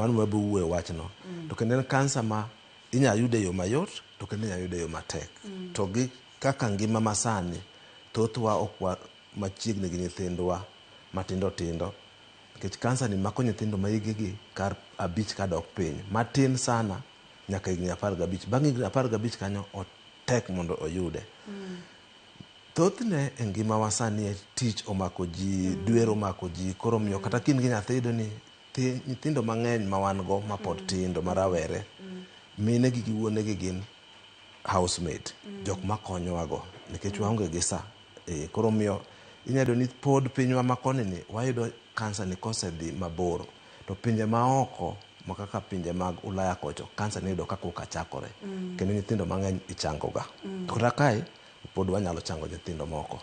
Mano wabo wuoyo wachno. To kendo en kansa ma inyalo yude e yo mayot to kendo inyalo yude e yo matek. To gi kaka ngima masani, thothwa ok wa machiegni gi nyithindwa matindo tindo nikech kansa ni mako nyithindo ma hikgi kar 5 kadok piny. Matin sana nyaka higni 15. Bang' higni 15 kanyo otek mondo oyude. Thothne e ngimawa sani tich omako ji, dwer omako ji, koro omiyo kata ka in gi nyathi iyudo ni nyithindo mang'eny ma wan go mapod tindo ma rawere, minegi gi wuonegi gin housemaid, jok makonyowa go nikech waonge gi saa. Koro omiyo inyalo yudo ni pod pinywa ma koni ni wayudo kansa ni kosedhi mabor. To pinje maoko ma kaka pinje mag Ulaya kocho, kansa ni iyudo ka koka chakore. Kendo nyithindo mang'eny ichango ga. To kata kae pod wanyalo chango nyithindo moko.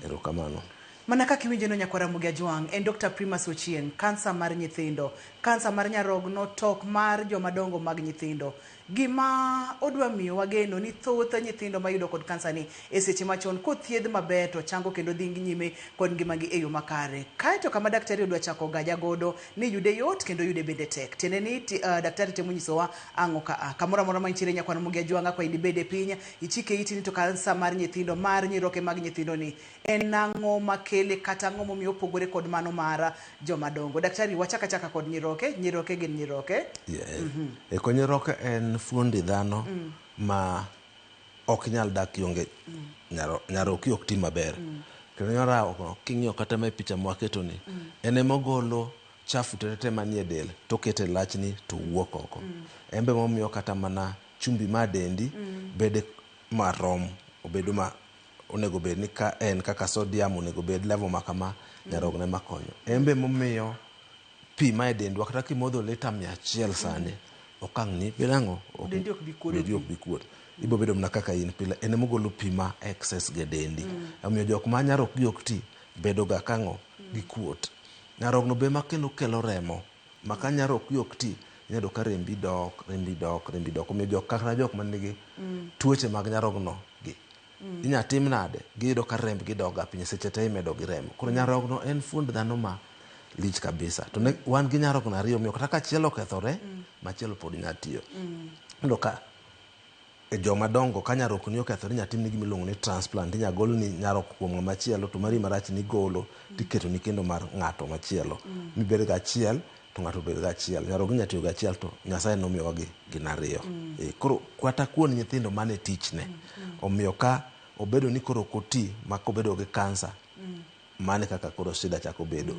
Erokamano. Mana kaka iwinjo no nyakwar Ramogi Ajwang', en Dr. Primus Ochieng', kansa mar nyithindo, kansa mar nyarogno, tok mar joma dongo mag nyithindo. Gima odwa miyowa geno ni thoth nyithindo mayudo kod kansa ni e seche machon kothiedh maber to chango kendo dhi nyime kod ngimagi e yo makare. Kaeto kama daktari odwa chako gaja godo ni yude yot kendo yude bende tek. Tiende ni daktari temo nyisowa ang'o ka a. Kamoro amora ma intiere nyakwar Ramogi Ajwang' akwayi ni ibed e piny, ichike iti ni to kansa mar nyithindo mar nyiroke mag nyithindo ni en ang'o makele kata ang'o momiyo opogore kod mano mar joma dongo. Daktari, wachak achaka kod nyiroke. Nyiroke gin nyiroke. Yeah. Eko nyiroke en fuondi dhano ma ok nyal dak kionge nyaroki ok ti maber. Kendo nyarogno king'iyo kata ma e picha mwaketo ni, en ema ogolo chafu tete manie del tokete e lachni to wuok oko. En be momiyo kata mana chumbi ma dendi bede marom, obedo ma onego bed ni ka en kaka sodium onego bed level ma kama, nyarogno ema konyo. En be momiyo pi ma e dendwa kata kimodho lita 100 sani, okang' ni bedo ang'o? Dendi ok bi kuodo Dendi ok bi kuot. Ibo bedo mana kaka in pile. En ema ogolo pi ma excess ge dendi. Omiyo jok ma nyaroggi ok ti bedo ga kang'o? Gi kuot. Nyarogno be ema kendo kelo remo. Ma ka nyaroggi ok ti, inyalo yudo ka rembi dok, rembi dok, rembi dok. Omiyo jok kata jok manigi tuoche mag nyarogno gi inya tim nade? Giyudo ka rembgi dok ga piny seche te imedo gi remo. Koro nyarogno en fuond dhano ma lich kabisa. To ne wan gi nyarogno ariyo omiyo kata ka achiel okethore, machielo pod nya tiyo. Iyudo ka e joma dongo ka nyarokni okethore inya timni gima iluongo ni transplant. Inya golni nyarok kuom ng'ama chielo to mari marach ni igolo tiketoni kendo mar ng'ato machielo. Mibed ga achiel to ng'ato obed ga achiel. Nyarogni inya tiyo ga achiel to Nyasaye nomiyowa gi gin ariyo. Koro kata kuon nyithindo mane tichne. Omiyo ka obedo ni koro ok oti ma kobedo gi kansa, mano e kaka koro shida chako bedo.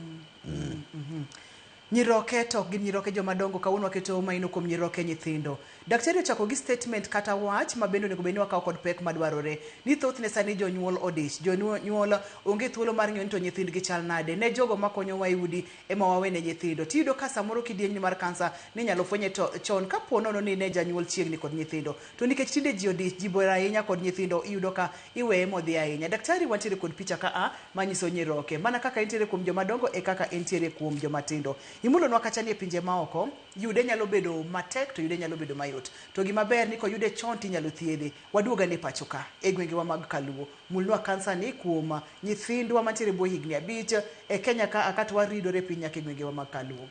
Nyiroke to ok gin nyiroke joma dongo, kawuono waketo maino kuom nyiroke nyithindo. Daktari ochako gi statement kata wach ma bende onego bed ni wakawo kod pek madwarore. Ni thothne sani jonyuol odich. Jonyuol onge thuolo mar ng'iyo ni to nyithindgi chal nade. Ne jogo makonyowa e udi ema wawene nyithindo. Tiyudo ka samoro kidieny mar kansa ni inyalo fwenye to chon kapo nono ni ne janyuol chiegni kod nyithindo. To nikech tinde ji odich, ji bor ahinya kod nyithindo, iyudo ka iweye modhi ahinya. Daktari wantiere kod picha ka a manyiso nyiroke. Mana kaka entiere kuom joma dongo e kaka entiere kuom joma tindo. Imulonwa kacha ni e pinje maoko, yude nyalo bedo matek to yude nyalo bedo mayot. To gima ber ni koyude chon to inyalo thiedhe. Waduog ane pacho ka, e gwengewa mag Kaluo. Mulnwa kansa ni kuom nyithindwa mantiere bwo higni 5 e Kenya ka a kato waridore piny nyaka e gwengewa mag Kaluo.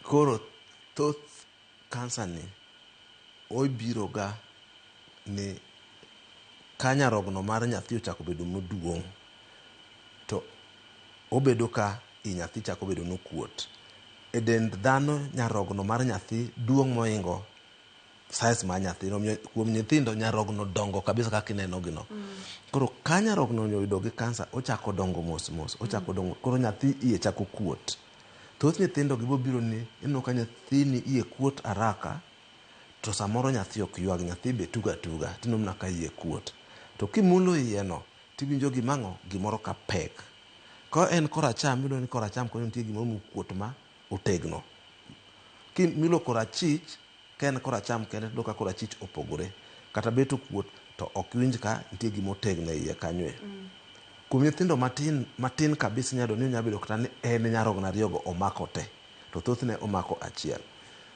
Koro thoth kansa ni obiro ga ni ka nyarogno mar nyathi ochako bedo maduong' to obedo ka i nyathi chako bedo nokuot. E dend dhano nyarogno mar nyathi duong' mohingo size mar nyathi. Omiyo kuom nyithindo nyarogno dongo kabisa kaka ineno gi no. Koro ka nyarogno oyudo gi kansa ochako dongo mos mos, ochako dongo. Koro nyathi iye chako kuot. Thoth nyithindo gi bobiro ni ineno ka nyathini iye kuot haraka to samoro nyathi ok ywag, nyathi be tugo atuga tineno mana ka iye kuot. To kimulo iye no tiwinjo gima ang'o? Gimoro ka pek. Ka en koracham iyudo ni koracham kanyo nitie gimoro mokuot ma otegno. Kimulo korachich ka en koracham kende tiyudo ka korachich opogore. Kata bet okuot to ok iwinj ka nitie gima otegno e iye kanyo e. Kuom nyithindo matin matin kabisa inyalo yudo ni onyalo bedo kata ni en nyarogno ariyogo omako te to thothne omako achiel.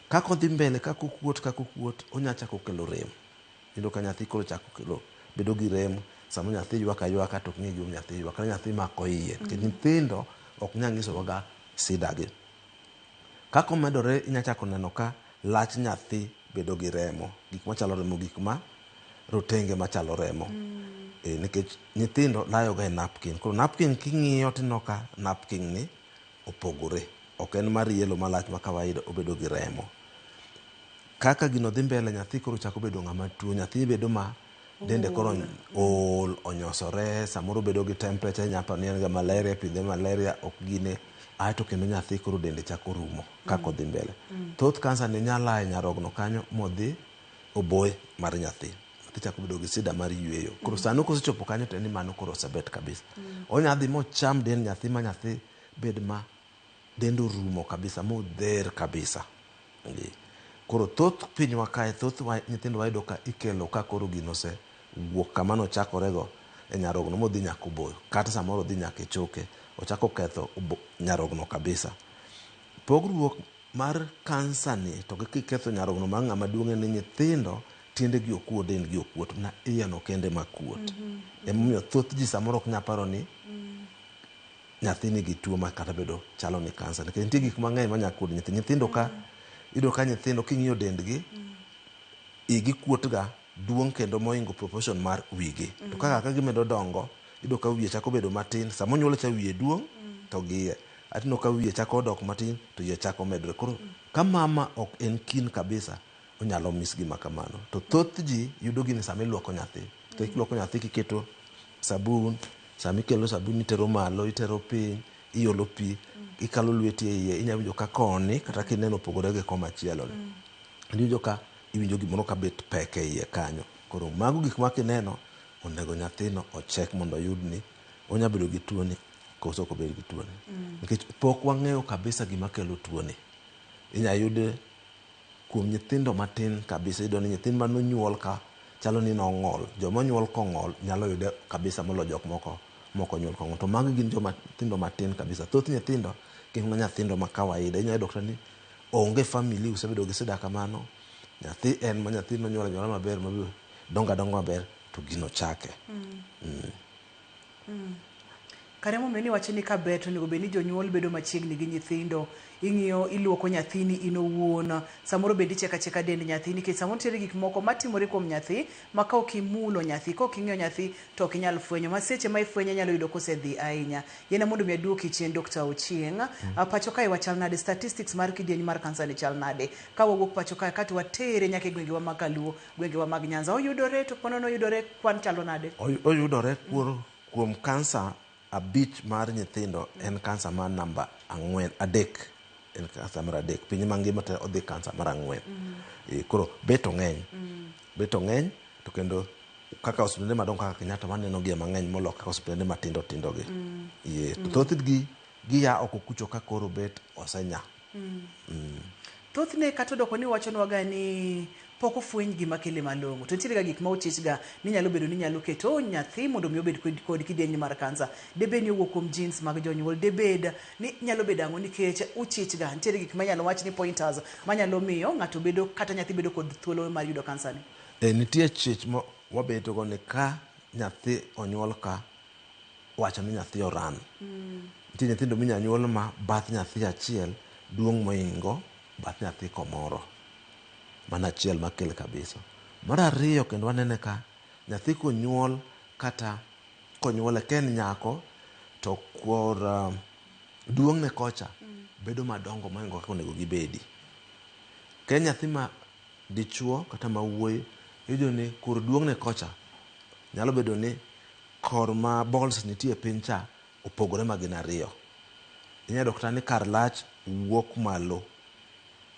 Kaka odhi mbele kaka okuot kaka okuot onya chako kelo rem. Iyudo ka nyathi koro chako kelo bedo gi rem samoro nyathi ywak aywaka to ok ng'e gimomiyo nyathi ywak kata nyathi mako iye nikech nyithindo ok nyal nyisowa ga sida gi. Kaka omedore inya chako neno ka lach nyathi bedo gi remo, gik machalo remo, gik ma rotenge machalo remo. Nikech nyithindo layo ga e napkin. Koro napkin king'iyo tineno ka napkin ni opogore. Ok en mar yellow malach ma kawaida, obedo gi remo. Kaka gino dhi mbele, nyathi koro chako bedo ng'ama tuo. Nyathi bedo ma dende koro ool, onyosore, samoro bedo gi temperature, inya paro ni en ga malaria, pidhe malaria, ok gine. Aeto kendo nyathi koro dende chako rumo kaka odhi mbele. Thoth kansa ni nyalo a e nyarogno kanyo modhi oboe mar nyathi. Nyathi chako bedo gi shida mar yweyo. Koro sano kosechopo kanyo to en ni mano koro osebet kabisa. Onya dhi mocham dend nyathi ma nyathi bed ma dende orumo kabisa, modher kabisa. Koro thoth pinywa kae, thoth nyithindo wayudo ka ikelo ka koro gino osewuok kama nochakorego e nyarogno modhi nyaka oboyo. Kata samoro odhi nyaka e choke. Ochako ketho nyarogno kabisa. Pogruok mar kansa ni to gi kiketho nyarogno mar ng'ama duong' en ni nyithindo tiendegi ok kuot, dendgi ok kuot, mana iye no kende ma kuot. Emomiyo thoth ji samoro ok nyal paro ni nyathi nigi tuo ma kata bedo chalo ni kansa. Nikech nitie gik mang'eny manya kuodo nyithindo. Nyithindo ka iyudo ka nyithindo king'iyo dendgi, igi kuot ga duong' kendo mohingo proportion mar wigi. To kaka ka gimedo dongo, iyudo ka wiye chako bedo matin. Sama onyuole cha wiye duong' to gi iye. Atineno ka wiye chako dok matin to iye chako medore. Koro ka mama ok en keen kabisa, onyalo miss gima kamano. To thoth ji yudo gini sama iluoko nyathi. To iluoko nyathi kiketo sabun, sama ikelo sabun itero malo, itero piny, iolo pi, ikalo lweti e iye, inya winjo ka koni kata kineno opogore gi komachielo ni. Iwinjo ka iwinjo gimoro ka bet pek e iye kanyo. Koro mago gik ma kineno, onego nyathino ochek mondo oyud ni onya bedo gi tuo ni koso ok obed gi tuo ni. Nikech pok wang'eyo kabisa gima kelo tuo ni. Inya yud kuom nyithindo matin kabisa, iyudo ni nyithindo manonyuol ka chalo ni nong'ol. Joma onyuol kong'ol nyalo yude kabisa molo jok moko mok onyuol kong'ol. To magi gin joma nyithindo matin kabisa. Thoth nyithindo gin mana nyithindo ma kawaida. Inya yudo kata ni onge family osebedo gi shida kamano. Nyathi en ma nyathi nonyuol anyuola maber, dongo adonga maber to gino chake. Kare emomiyo niwacho ni kaber to onego bed ni jonyuol bedo machiegni gi nyithindo. Ing'iyo iluoko nyathini in owuon. Samoro bende icheko acheka dend nyathi nikech samoro nitiere gik moko matimore kuom nyathi ma ka ok imulo nyathi, ka ok ing'iyo nyathi to ok inyal fwenyo. Ma seche ma ifwenye nyalo yudo kosedhi ahinya. Yiena mondo mi aduoki chien Dr. Ochieng'. Pacho kae wachal nade? Statistics mar kidieny mar kansa ni chal nade? Ka wawuok pacho kae kato watere nyaka e gwengewa mag Kaluo, gwengewa mag Nyanza. Oyudore to ponono oyudore kwan chalo nade? Oyudore kuom kansa 5 mar nyithindo en kansa mar namba 4, 3. En kansa mar 3. Piny mangima te odhi kansa mar 4. Koro bet ong'eny. Bet ong'eny to kendo kaka osiptende madongo kaka Kenyatta waneno gi mang'eny moloyo kaka osiptende matindo tindo gi. To thothgi giya oko kucho ka koro bet osenya. Thothne kata odoko ni wachonwa ga ni pok ofweny gima kele malong'o. To nitiere ga gik ma ochich ga ni nyalo bedo ni nyalo keto nyathi mondo mi obed kod kidieny mar kansa. Debed ni owuok kuom genes mag jonyuol, debed ni nyalo bedo ang'o nikech uchich ga. Nitiere gik manyalo wach ni pointers manyalo miyo ng'ato bedo kata nyathi bedo kod thuolo mar yudo kansa ni. Nitie chich ma wabedo go ni ka nyathi onyuol ka wacho ni nyathi oran. Nitie nyithindo minya nyuol ma bath nyathi achiel duong' mohingo bath nyathi komoro. Mano achiel makele kabisa. Mar ariyo kendo wanene ka nyathi konyuol kata konyuole ka en nyako to kor duong'ne kocha bedo madongo mohingo kaka onego gibedi. Ka en nyathi ma dichuo kata ma wuoyi, iyudo ni kor duong'ne kocha nyalo bedo ni kor ma balls nitie piny cha opogore ma gin ariyo. Inyalo yudo kata ni kar lach wuok malo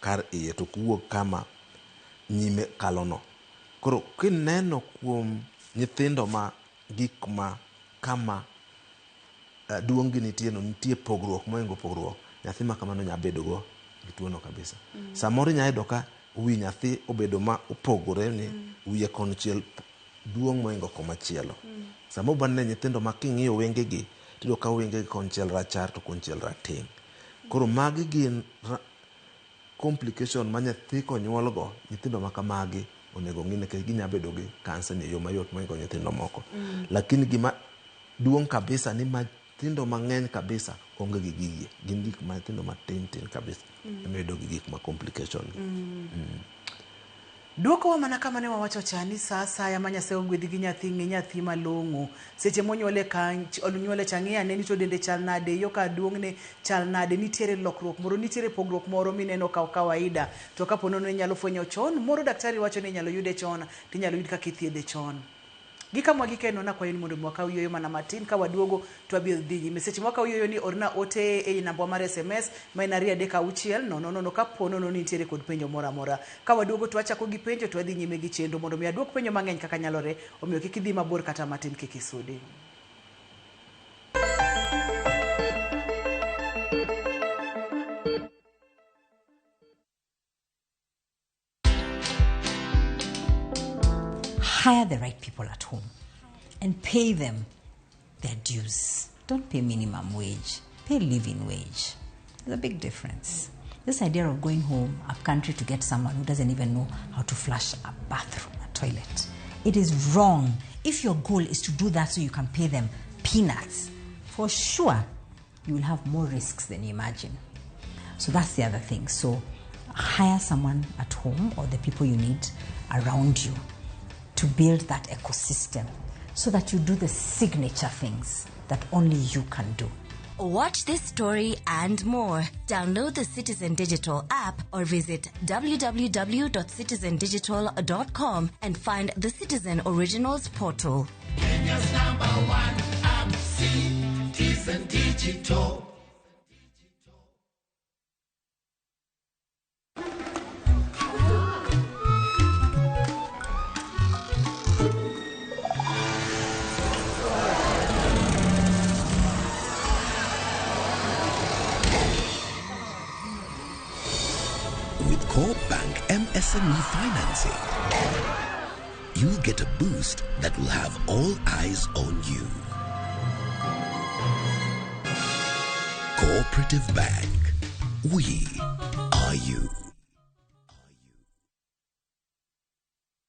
kar iye to ok wuog kama nyime kalo no. Koro kineno kuom nyithindo ma gik ma kama duong' gi nitie no nitie pogruok mohingo pogruok, nyathi ma kamano nya bedo go gi tuo no kabisa. Samoro inya yudo ka wi nyathi obedo ma opogore ni wiye konchiel duong' mohingo komachielo. Samoro waneno nyithindo ma king'iyo wengegi tiyudo ka wengegi konchiel rachar to konchiel rateng'. Koro magi gin complication ma nyathi konyuol go, nyithindo ma kamagi onego ng'i nikech ginya bedo gi kansa ni e yo mayot mohingo nyithindo moko. Lakini gima duong' kabisa ni ma Nyithindo mang'eny kabisa onge gi gigi. Gin gik ma nyithindo matin tin kabisa ema yudo gi gik ma complication gi. Dwokowa mana kama ne wawacho cha ni sa asaya ma Nyasaye ogwedhi gi nyathi, ng'i nyathi malong'o. Seche monyuole ka onyuole cha ng'i ane ni to dende chal nade, yo ka duong'ne chal nade, nitiere lokruok moro, nitiere pogruok moro mineno ka ok kawaida. To kapo nono inyalo fwenyo chon, moro daktari wacho ni inyalo yude chon, tinyalo yud kaka ithiedhe chon. Gi kama wagikeno nakwayo ni mondo mi wakaw yueyo mana matin ka waduogo to wabiro dhi nyime. Seche ma wakaw yueyo ni orna ote e namba mar SMS ma en 236 00 kapo nono ni nitiere kod penjo moro amora. Ka waduogo to wachako gi penjo to wadhi nyime gi chenro mondo mi aduok penjo mang'eny kaka nyalore, omiyo kik idhi mabor kata matin kik isudi. Hire the right people at home and pay them their dues. Don't pay minimum wage, pay living wage. There's a big difference. This idea of going home up country to get someone who doesn't even know how to flush a bathroom, a toilet, it is wrong. If your goal is to do that so you can pay them peanuts, for sure you will have more risks than you imagine. So that's the other thing. So hire someone at home or the people you need around you to build that ecosystem so that you do the signature things that only you can do. Watch this story and more. Download the Citizen Digital app or visit www.citizendigital.com and find the Citizen Originals portal. Kenya's number one app, Citizen Digital. With Co-op Bank MSME financing, you'll get a boost that will have all eyes on you. Cooperative Bank. We are you.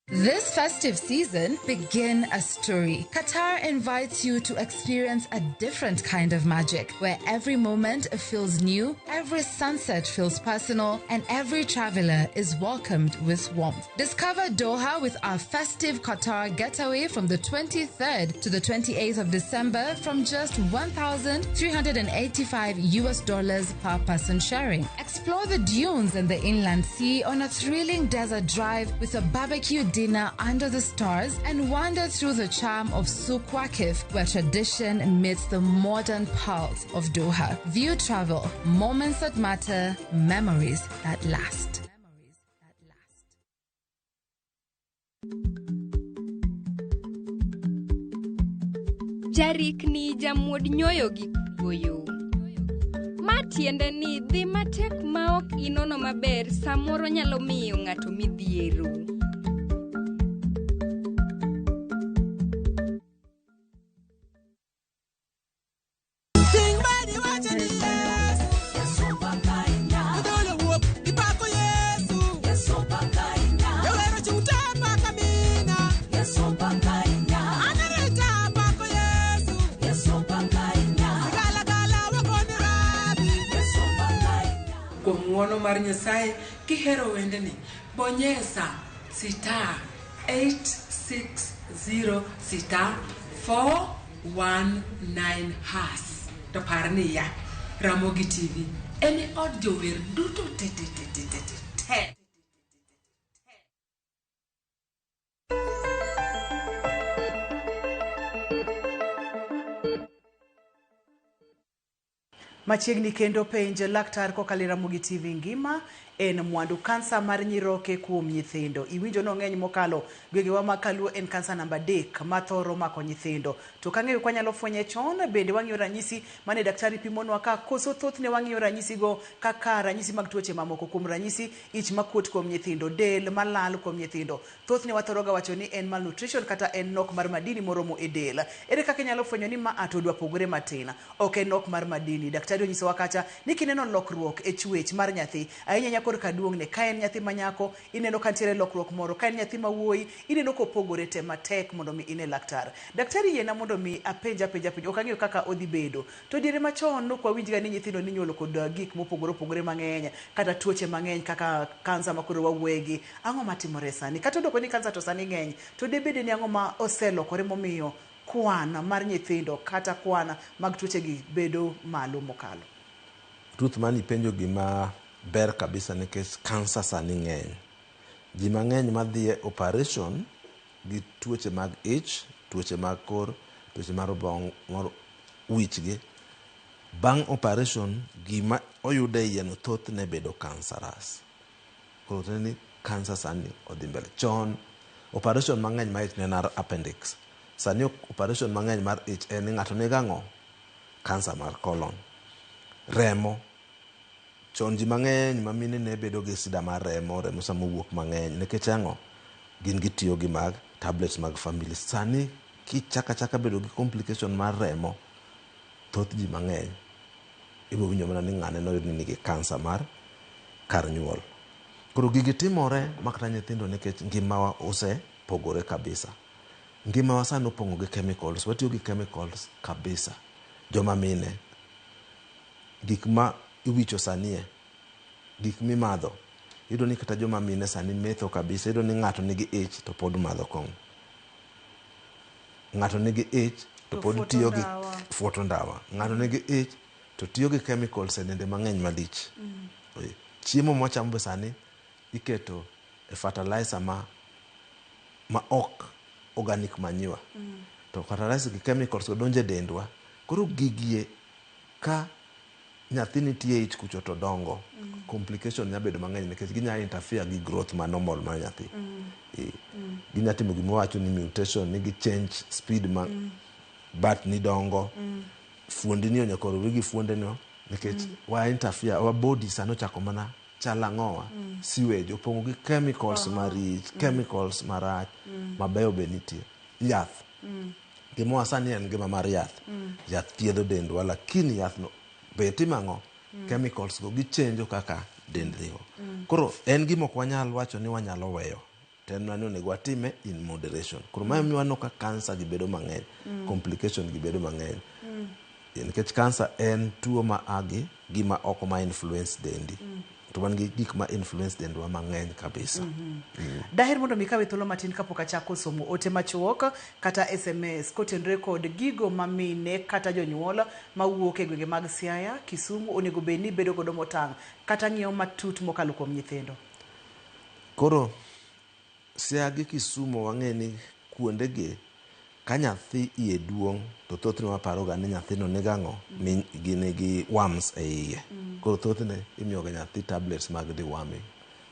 This festive season, begin a story. Qatar invites you to experience a different kind of magic, where every moment feels new, every sunset feels personal, and every traveler is welcomed with warmth. Discover Doha with our festive Qatar getaway from the 23rd to the 28th of December from just $1,385 US dollars per person sharing. Explore the dunes and the inland sea on a thrilling desert drive with a barbecue dinner under the stars and wander through the charm of Souq Waqif, where tradition meets the modern pulse of Doha. View Travel, moments that matter, memories that last. Jarikni jamuod nyoyo gi kuoyo. Ma tiende ni dhi matek ma ok inono maber samoro nyalo miyo ng'ato midhiero. Kuom ng'uono mar Nyasaye, kihero wendni, bonyesa star 860 star 419 hash. To par niya, Ramogi TV en e od jower duto te te te te te te te. Machiegni kendo penj laktar kokalo e Ramogi TV ngima en mwandu kansa mar nyiroke kuom nyithindo. Iwinjo nong'eny mokalo gwegewa ma kaluo en kansa namba 3 mathoro mako nyithindo. To kang'eyo kwanyalo fwenye chon, bende wang'iyo ranyisi mane daktari pimonwa ka koso thothne wang'iyo ranyisigo kaka ranyisi mag tuoche mamoko, kuom ranyisi ich makuot kuom nyithindo, del malal kuom nyithindo. Thothne wathoro ga wacho ni en malnutrition kata en nok mar madini moromo e del. Ere kaka inyalo fwenyo ni ma to dwa pogore matin? Ok en nok mar madini. Daktari onyisowa kacha ni kineno lokruok e chwech mar nyathi, ahinya korka duong'ne. Ka en nyathi ma nyako, ineno ka nitiere lokruok moro. Ka en nyathi ma wuoyi, ineno kopogore te matek mondo mi ine laktar. Daktari yiena mondo mi apenj apenja penjo. Ok ang'eyo kaka odhi bedo. To diere machon nok wawinjga ni nyithindo ninyuolo kod gik mopogore opogore mang'eny kata tuoche mang'eny kaka kansa ma koro wawuoyegi. Ang'o matimore sani? Kata odoko ni kansa to sani ng'eny, to debede ni ang'o ma oselokore momiyo kwan mar nyithindo kata kwan mag tuochegi bedo malo mokalo? Ruth, mani penjo gima ber kabisa nikech kansa sani ng'eny. Ji mang'eny madhi e operation gi tuoche mag ich, tuoche mag kor, tuoche mar obong, mar wichgi. Bang' operation, gima oyud e iye no thothne bedo cancerous. Koro tiende ni kansa sani odhi mbele. Chon, operation mang'eny mar ich ne en appendix. Sani operation mang'eny mar ich en ni ng'ato nigi ang'o? Kansa mar colon. Remo. Chon ji mang'eny ma mine ne bedo gi sida mar remo, remo sama owuok mang'eny. Nikech ang'o? Gin gitiyo gi mag tablets mag family. Sani kichako achaka bedo gi complication mar remo, thoth ji mang'eny ibiro winjo mana ni ng'ane noyud ni nigi kansa mar kar nyuol. Koro gigi timore makata nyithindo nikech ngimawa osepogore kabisa. Ngimawa sani opong'o gi chemicals, watiyo gi chemicals kabisa. Joma mine, gik ma iwicho sani e, gik mimadho, iyudo ni kata joma mine sani metho kabisa, iyudo ni ng'ato nigi ich to pod madho kong'o. Ng'ato nigi ich to pod tiyo gi fuoto ndawa. Ng'ato nigi ich to tiyo gi chemicals e dende mang'eny malich. Chiemo mwachamo be sani iketo e fertilizer ma ok organic manure. To fertilizer gi chemicals go donjo e dendwa. Koro gigie ka nyathi nitie e ich kucho to dongo, complication nya bedo mang'eny nikech ginya interfere gi growth ma normal mar nyathi. Ginya timo gima wacho ni mutation, ni gi change speed ma bat ni dongo, fuondi ni onya koro gi fuonde no nikech wa interfere, our body sani ochako mana chal ang'owa, sewage opong'o gi chemicals marich, chemicals marach, mabeyo be nitie. Yath. Gima sani en ngima mar yath. Yath thiedho dendwa, lakini yath no be timo ang'o? Chemicals go gichenjo kaka dend dhigo. Koro en gima ok wanyal wacho ni wanyalo weyo. To en mana ni onego watime in moderation. Koro mae miyo waneno ka cancer gi bedo mang'eny, complication gi bedo mang'eny. Nikech cancer en tuo ma a gi gima oko ma influence dendi. To wan gi gik ma influence dendwa mang'eny kabisa. Daher mondo mi kawe thuolo matin kapok achako somo ote machuok kata SMS kotenore kod gigo ma mine kata jonyuol mawuok e gwenge mag Siaya, Kisumu onego bed ni bedo godo motang' kata ng'iyo matut mokalo kuom nyithindo. Koro Siaya gi Kisumu wang'e ni kuondegi ka nyathi iye duong' to thothne waparoga ni nyathino nigi ang'o? Nigi worms e iye. Koro thothne imiyoga nyathi tablets mag deworming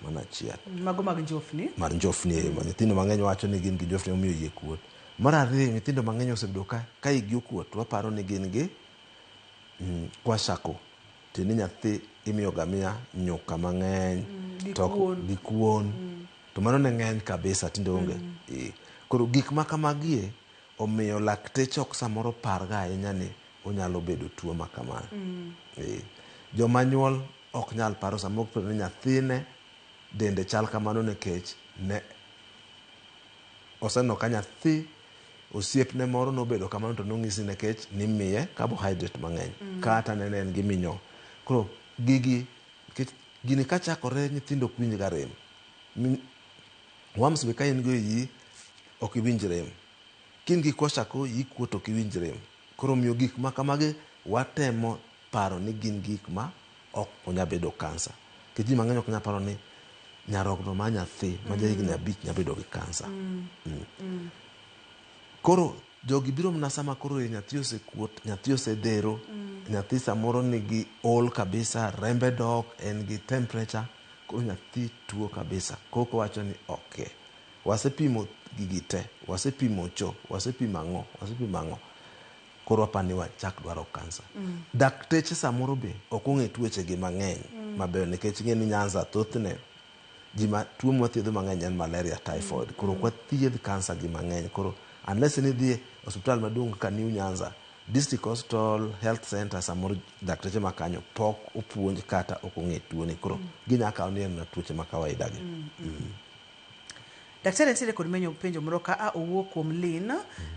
mana achiel. Mago mag njofni. Mar njofni nyithindo mang'eny wacho ni gin gi njofni omiyo iye kuot. Mar ariyo nyithindo mang'eny osebedo ka igi okuot waparo ni gin gi kwashiorkor. Tiende ni nyathi imiyoga miya nyuka mang'eny gi kuon. To mano ne ng'eny kabisa tinde onge. Koro gik ma kamagie omiyo lakteche ok samoro parga ahinya ni onyalo bedo tuo ma kamano. Joma nyuol ok nyal paro samoro paro ni nyathine dende chal kamano nikech ne oseneno ka nyathi osiepne moro nobedo kamano to nong'isi nikech nimiye carbohydrate mang'eny kata nene en gi minyoo. Koro gigi nikech gini kachakore nyithindo ok winj ga rem. Worms be ka in go e iyi ok iwinj rem. Ka in gi kwashiorkor iyi kuot ok iwinj rem. Koro omiyo gik ma kamagi watemo paro ni gin gik ma ok onyal bedo kansa. Nikech ji mang'eny ok nyal paro ni nyarogno mar nyathi ma ja higni 5 nyalo bedo gi kansa. Koro jogi biro mana sama koro nyathi osekuot, nyathi osedhero, nyathi samoro nigi ol kabisa, rembe dok, en gi temperature, koro nyathi tuo kabisa. Koko wacho ni okay, wasepimo gigi te, wasepimo cho, wasepimo ang'o, wasepimo ang'o. Koro waparo ni wachak dwaro kansa. Dakteche samoro be ok ong'e tuoche gi mang'eny mabeyo nikech ing'e ni Nyanza thothne ji ma tuo mwathiedho mang'eny en malaria, typhoid. Koro ok wathiedh kansa gi mang'eny. Koro unless ni idhi e osiptal maduong' kaka New Nyanza, District hospital, health center, samoro dakteche ma kanyo pok opuonj kata ok ong'e tuoni. Koro ginya kawo ni en mana tuoche ma kawaida gi. Daktari nitiere kod menyo penjo moro ka a owuok kuom Lin.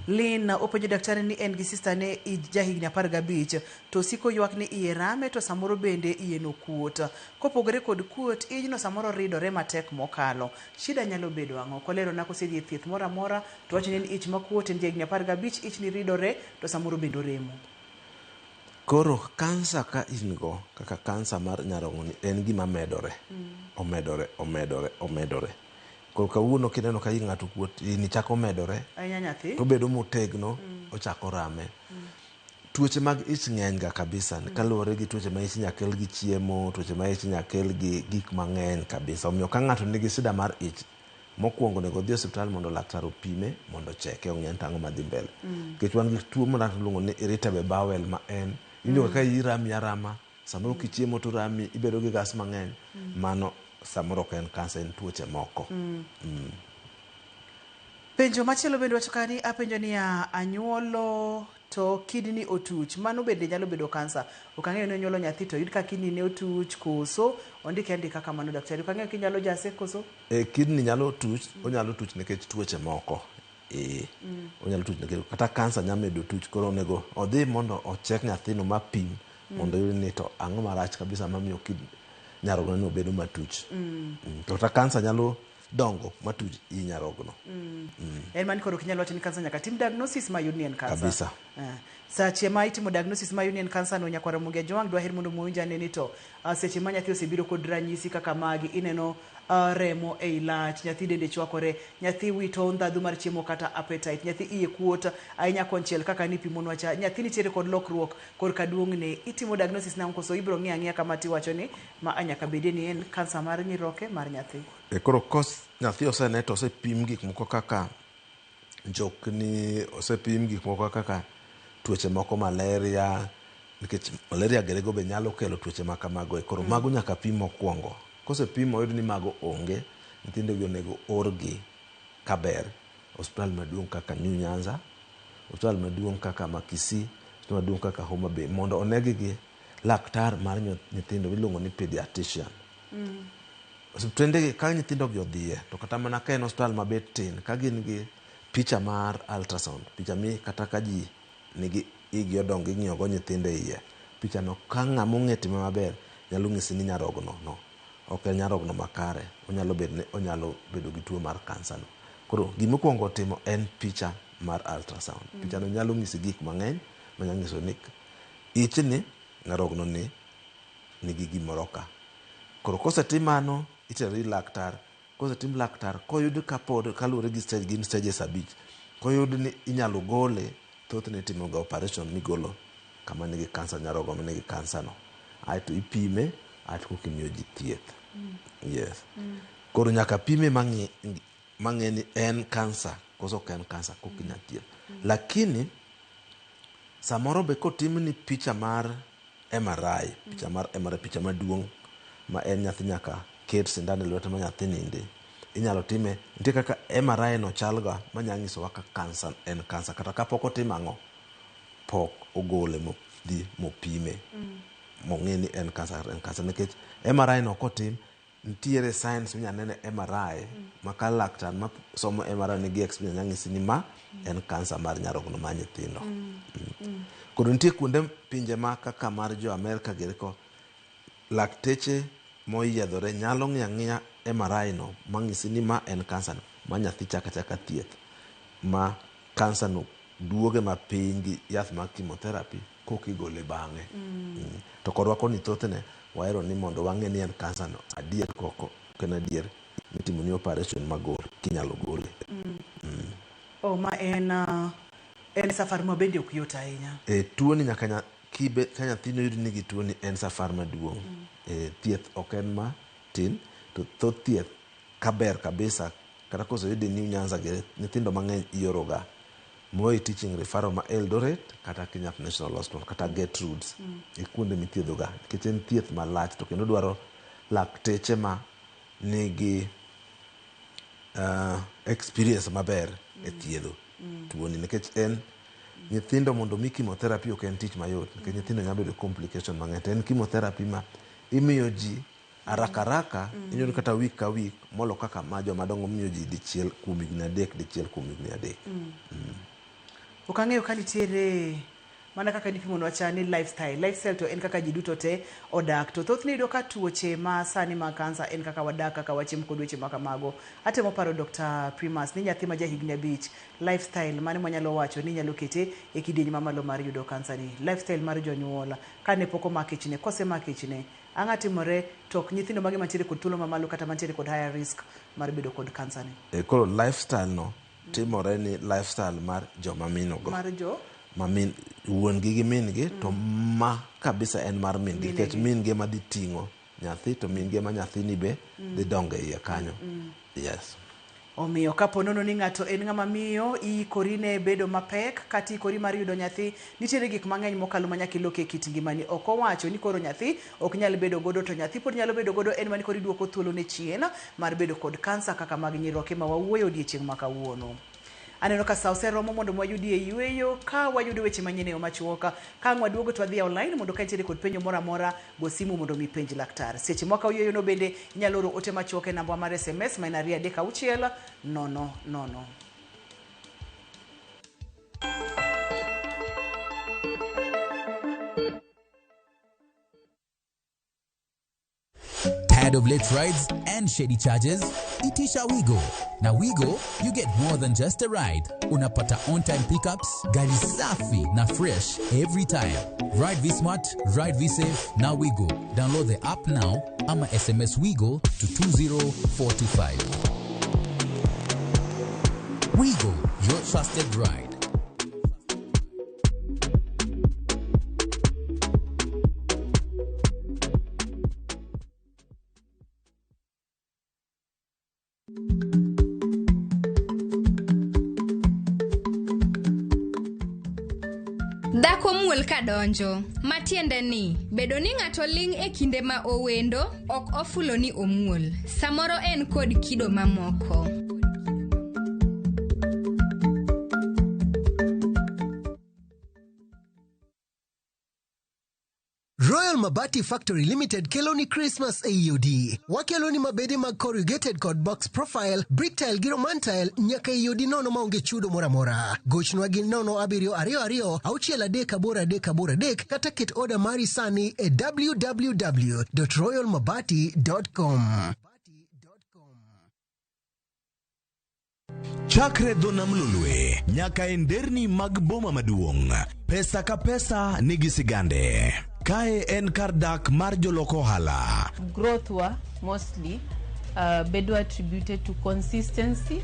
Lin openjo daktari ni en gi sister ne jahigni 15 to osiko ywak ni iye rame to samoro bende iye no kuot. Kopogore kod kuot, ijno samoro ridore matek mokalo. Shida nyalo bedo ang'o? Kolerona kosedhi e thieth moro amora to wacho ni en ich makuot, en jahigni 15, ichni ridore to samoro bende oremo. Koro kansa ka in go kaka kansa mar nyarogno ni en gima medore. Omedore, omedore, omedore. Koro kawuono kineno ka i ng'ato kuot, ini chako medore, Ahinya nyathi. to obedo motegno, ochako rame. Tuoche mag ich ng'eny ga kabisa kaluwore gi tuoche ma ich inya kel gi chiemo, tuoche ma ich inya kel gi gik mang'eny kabisa. Omiyo ka ng'ato nigi shida mar ich, mokwongo onego odhi e osiptal mondo laktar opime mondo ocheke ong'e ni to ang'o madhi mbele. Nikech wan gi tuo moro iluongo ni irritable bowel ma en iwinjo ka iyi rami arama, samoro kichiemo to rami, ibedo gi gas mang'eny. Mano samoro ok en kansa, en tuoche moko. Penjo machielo bende wacho ka ni apenjo niya, anyuolo to kidney otuch, mano bende nyalo bedo kansa. Ok ang'eyo ni onyuolo nyathi to oyud ka kidney ne otuch koso ondike andika kamano daktari. Ok ang'eyo kinyalo jase koso. E, kidney nyalo tuch, onyalo tuch nikech tuoche moko. E, onyalo tuch nikech kata kansa nyalo medo tuch. Koro onego odhi mondo ochek nyathino mapim mondo oyud ni to ang'o marach kabisa mamiyo kidney nyarogno no bedo matuch. To kata kansa nyalo dongo matuch i nyarogno. En mani koro ok inyal wacho ni kansa nyaka tim diagnosis ma yud ni en kansa. Kabisa. Sache ma itimo diagnosis ma yud ni en kansa no, nyakwar Ramogi Ajwang', dwaher mondo muwinj ane ni to seche ma nyathi osebiro kod ranyisi kaka magi, ineno remo ei lach, nyathi dende chwakore, nyathi wito ndhadhu mar chiemo kata appetite, nyathi iye kuot ahinya konchiel kaka nipimonwa cha, nyathi nitiere kod lokruok korka duong'ne, itimo diagnosis nang'o koso ibiro ng'iyo ang'iya kama tiwacho ni ma a nyaka bedie ni en kansa mar nyiroke mar nyathi? E, koro kos nyathi osene to osepim gik moko kaka njokni, osepim gik moko kaka tuoche moko malaria, nikech malaria gerego be nyalo kelo tuoche ma kamago. E, koro mago nyaka pim mokwongo. Kosepim oyud ni mago onge, nyithindo gi onego orgi kaber osiptal maduong' kaka New Nyanza, osiptal maduong' kaka ma Kisii, osiptal maduong' kaka Homa Bay mondo onegi gi laktar mar nyithindo miluongo ni pediatrician. Osiptende gi ka nyithindo gi odhiye to kata mana ka en osiptal mabet tin ka gin gi picha mar ultrasound, picha mi kata ka ji nigi igi odongo ing'iyo go nyithindo e iye. Picha no ka ng'ama ong'e time maber nyalo nyisi ni nyarogno no ok en nyarogno makare, onyalo bedo ni onyalo bedo gi tuo mar kansa no. Koro gimokwongo timo en picha mar ultrasound. Picha no nyalo nyisi gik mang'eny manyalo nyiso ni ichni nyarogno ni nigi gimoro ka. Koro kosetim mano, itere ir laktar. Kosetim laktar, koyud ka pod kaluwore gi stage gin stages 5. Koyud ni inyalo gole, thothne itimo ga operation migolo kama nigi kansa nyarogno manigi kansa no. Aeto ipime, aeto koka imiyo ji thieth. Yes. Koro nyaka pime mang'e ni en kansa koso ok en kansa koka inya thieth. Lakini samoro be kotimni picha mar MRI, picha mar MRI, picha maduong' ma en nyathi nyaka ket sindan e lwete ma nyathi ninde. Inyalo time, nitie kaka MRI no chalga manya nyisowa ka kansa en kansa kata kapok otim ang'o, pok ogole modhi mopime mong'e ni en kansa kata en kansa nikech MRI no kotim nitiere science minya nene MRI ma ka laktar ma somo MRI nigi experience nya nyisi ni ma en kansa mar nyarogno mar nyithindo. Koro nitie kuonde pinje ma kaka mar jo Amerka giri ko lakteche moyiedhore nyalo ng'iyo ang'iya MRI no mang'isi ni ma en kansa no ma nyathi chaka chaka thieth ma kansa no duoge mapiny gi yath mar chemotherapy koka igole bang'e. To korwa koni thothne wahero ni mondo wang'e ni en kansa no adier koko ok en adier mitimo ni operation magol kinyalo gole. Oh, ma en en safar ma bende ok yot ahinya. E, tuoni nyaka kibe, ka nyathini oyud ni gi tuoni en safar maduong'. E, thieth ok en ma tin to thoth thieth kaber kabisa kata koseyude New Nyanza gi nyithindo mang'eny ioroga Moi Teaching Referral ma Eldoret kata Kenyatta National Hospital kata Gertrudes e kuonde mithiedhoga nikech en thieth malach to kendo dwaro lakteche ma nigi experience maber e thiedho tuoni nikech en Nyithindo mondo mi chemotherapy ok en tich mayot nikech nyithindo nyalo bedo complication mang'eny to en chemotherapy ma imiyo ji haraka haraka inyuolo kata week ka week molo kaka ma joma dongo miyo ji dichiel kuom higni 3 dichiel kuom higni 3. Ok ang'eyo ka nitiere mana kaka nipimonwa cha ni lifestyle to en kaka ji duto te odak to thothne iyudo ka tuoche ma sani mag kansa en kaka wadak kaka wachiemo kod weche makamago. Atemo paro Dr. Primus ni nyathi ma ja higni 5 lifestyle mane mwanyalo wacho ni nyalo kete e kidieny mamalo mar yudo kansa ni lifestyle mar jonyuol kane pok omak ichne kosemak ichne ang'a timore to ok nyithindo mage mantiere kod thuolo mamalo kata mantiere kod higher risk mar bedo kod kansa ni. Koro lifestyle no timore ni lifestyle mar joma minogo mar jo ma min wuon gi gi min gi to ma kabisa en mar min gi nikech min gi ema dhi ting'o nyathi to min gi ema nyathini be dhi dongo e iye kanyo. Yes. Omiyo kapo nono ni ng'ato en ng'ama miyo iikori ne bedo mapek kata iikori mar yudo nyathi nitiere gik mang'eny mokalo ma nyaka iloki e kit ngimani. Ok owacho ni koro nyathi ok nyal bedo godo to nyathi pod nyalo bedo godo en mana ni koro iduoko thuolo ne chien mar bedo kod kansa kaka mag nyiroke ma wawuoyo odiechieng' ma kawuono. Aneno ka sa oseromo mondo wayudie yueyo ka wayudo weche manyien e yo machuok. Ka ang' waduogo to wadhi e online mondo ka intiere kod penjo moro amora go simu mondo mi penj laktar. Seche mwakawo yueyo no bende inyalo oro ote machuok e namba mar SMS ma en 2 3 6 0 0. Tired of late rides and shady charges? Itisha Wigo. Now Wigo, you get more than just a ride. Unapata on-time pickups, gari safi na fresh every time. Ride V-Smart, ride V-Safe, now Wigo. Download the app now ama SMS Wigo to 20425. Wigo, your trusted ride. Dhako muol kadonjo, matiende ni bedo ni ng'ato ling' e kinde ma owendo ok ofulo ni omuol. Samoro en kod kido mamoko. Royal Mabati Factory Limited kelo ni Christmas e EOD. Wakelo ni mabede mag corrugated kod box profile, brick tile gi roman tile nyaka EOD nono maonge chudo moro amora. Gochnwa gi 0 7 2 2 6 3 8 3 8 3 kata ket oda mari sani e www.royalmabati.com. Chakre dho nam Lolwe nyaka e nderni mag boma maduong', pesa ka pesa nigi sigande. Kae en kar dak mar jolok ohala. Growth wa mostly bedo attributed to consistency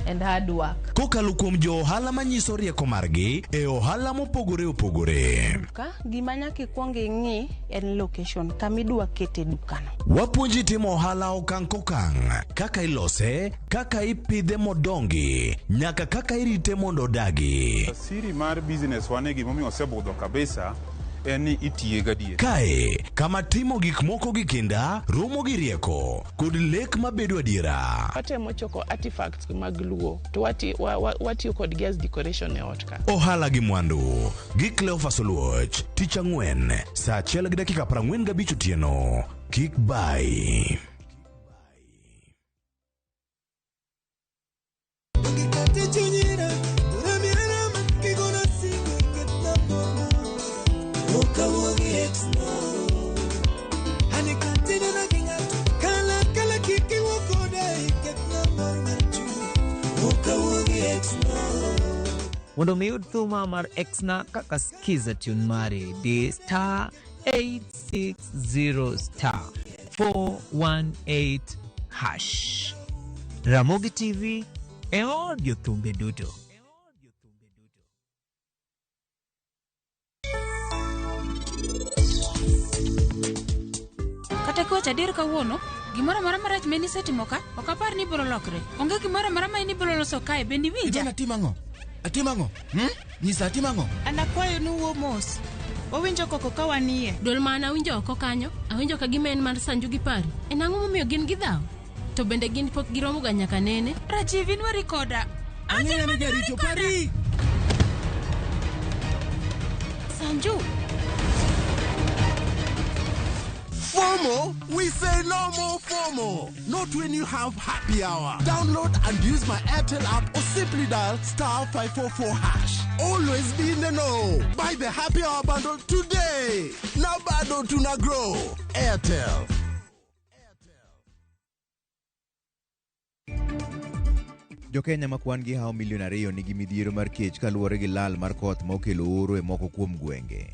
and hard work. Kokalo kuom jo ohala manyiso rieko margi e ohala mopogore opogore. Duka gima nyaka ikwong ing'i en location kamidwa kete dukano. Wapuonji timo ohala okang' kokang', kaka ilose, kaka ipidhe modongi, nyaka kaka irite mondo odagi. Siri mar business wane gimomiyo osebudho kabisa en ni itiye gadier. Kae kama timo gik moko gi kinda romo gi rieko kod lek mabedo adiera. Watemo choko artifacts mag Luo to watiyo kodgi as decoration e ot ka. Ohala gi mwandu gi Cleophas Oluoch tich ang'wen saa 1:45 otieno. Kik bai. Mondo mi iyud thuma mar Exna kaka skiza tune mari di star 860 star 418 hash. Ramogi TV e od jothumbe duto. Kata kiwacho adier kawuono, gimoro amora marach ma inisetimo ka, ok apar ni ibiro lokre. Onge gimoro amora ma in ibiro loso kae, bende iwinja? Ivana timo ang'o? Atimo ang'o? Nyisa atimo ang'o? An akwayo ni uwuo mos. Wawinjo koko ka wanie. Duol ma an awinjo oko kanyo, awinjo ka gima en mar Sanju gi Pari. En ang'o momiyo gin gi dhaw? To bende gin pok giromo ga nyaka nene. Rajiv, in weri koda. Ang'eyo ni jaricho Pari. Sanju. FOMO? We say no more FOMO. Not when you have happy hour. Download and use my Airtel app or simply dial star 544 hash. Always be in the know. Buy the happy hour bundle today. Now bado tuna grow. Airtel. Jokenya ma kwan gi hawo milion ariyo nigi midhiero mar kech kaluwore gi lal mar koth ma okelo oro e moko kuom gwenge.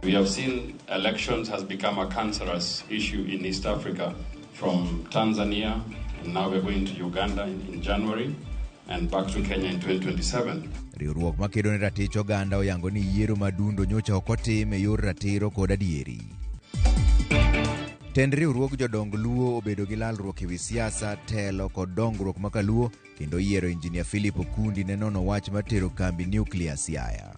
We have seen elections has become a cancerous issue in East Africa, from Tanzania, and now we're going to Uganda in January, and back to Kenya in 2027. Riwruok makedo ne ratich oganda oyango ni yiero ma dundo nyocha ok otim e yor ratiro kod adieri. Tend riwruog jodong Luo obedo gi lalruok ewi siasa, telo kod dongruok ma kaluo kendo yiero Injinia Philip Okundi ne nono wach mar tero kambi nyuklia Siaya.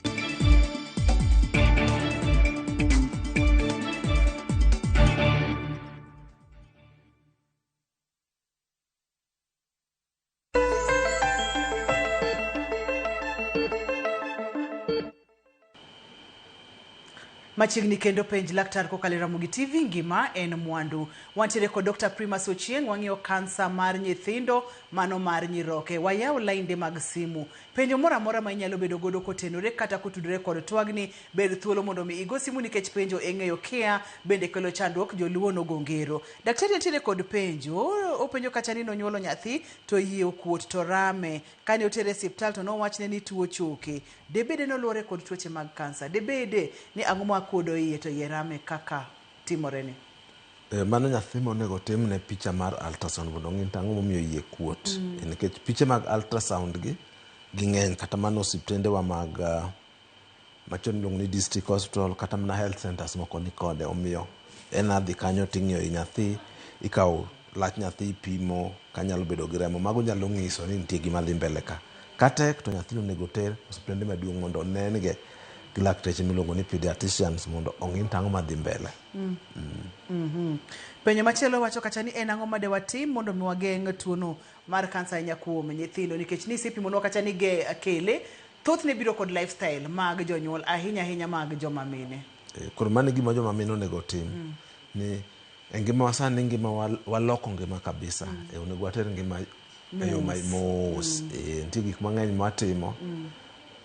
Machiegni kendo penj laktar kokalo e Ramogi TV ngima en mwandu. Wantiere kod Dr. Primus Ochieng' wang'iyo kansa mar nyithindo mano mar nyiroke. Wayaw lainde mag simu. Penjo moro amora ma inyalo bedo godo kotenore kata kotudore kod twagni, bed thuolo mondo mi igo simu nikech penjo e ng'eyo kia bende kelo chandruok joluo nogo ngero. Daktari nitiere kod penjo, openjo kacha ni nonyuolo nyathi to yie okuot to rame. Kane otere e osiptal to nowachne ni tuo choke. Debede noluwore kod tuoche mag kansa. Debede ni ang'o makuodo iye to iye rame kaka timore ni. Mano nyathi monego timne picha mar ultrasound mondo ong'e ni ang'o momiyo iye kuot. Nikech piche mag ultrasound gi ging'eny kata mana osiptende wa mag machon iluongo ni district hospital kata mana health centers moko ni kode. Omiyo en adhi kanyo ting'iyo i nyathi, ikawo lach nyathi ipimo kanyalo bedo gi remo. Mago nyalo ng'iso ni nitie gima dhi mbele ka. Katek to nyathino onego ter osiptende maduong' mondo onen ge gi lakteche miluongo ni pediatricians mondo ong'i ni tang'o madhi mbele. Penjo machielo wacho kacha ni en ang'o ma dewatim mondo mi wageng' tuono mar kansa ahinya kuom nyithindo nikech ni isepimonwa kacha ni ge kele thothne biro kod lifestyle mag jonyuol ahinya ahinya mag joma mine. Koro mano e gima joma mine onego otim. Ni e ngimawa sani ngima waloko ngima kabisa. Onego water ngima e yo mos. Nitie gik mang'eny mwatimo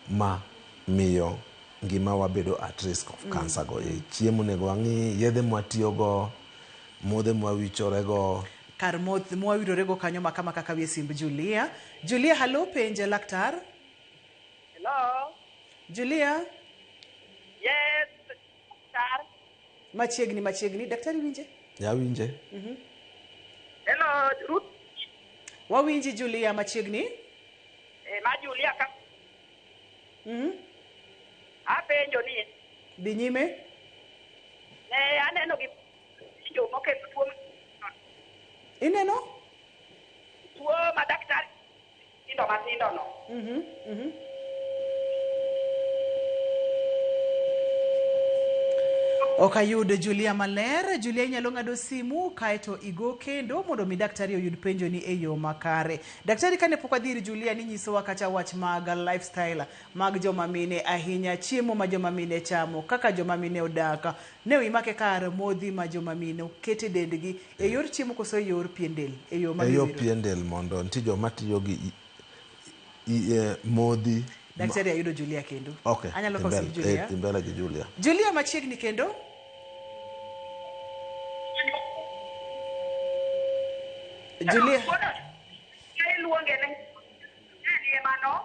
ma miyo ngima wabedo at risk of cancer go. Chiemo onego wang'i, yedhe mwatiyogo, modhe mwawichorego. Kar moth mwawirorego kanyo makama kaka wie simb Julia. Julia, hello, penje laktar. Hello. Julia. Yes, daktar. Machiegni, machiegni. Daktari winje? Ya winje. Hello, Ruth. Wawinji Julia machiegni. Ma Julia ka. Apenjo ni. Dhi nyime. Ne aneno gi penjo mokelo tuo. Ineno? Tuo ma daktari tindo matindo no. Ok ayud Julia maler. Julia inyalo ng'ado simu kaeto igo kendo mondo mi daktari oyud penjo ni e yo makare. Daktari kane pok wadhi ir Julia ni nyisowa kacha wach mag lifestyle mag joma mine ahinya, chiemo ma joma mine chamo, kaka joma mine odak. Ne imake kar modhi ma joma mine okete dendgi e yor chiemo koso e yor pien del? E yo ma E yor giwiro. pien del mondo nitie joma tiyo gi modhi. Daktari ayudo Julia kendo. Okay. Anyalo kawo simb Julia. Dhi mbele gi Julia. Julia machiegni kendo. Julia. Iluonge ni mano.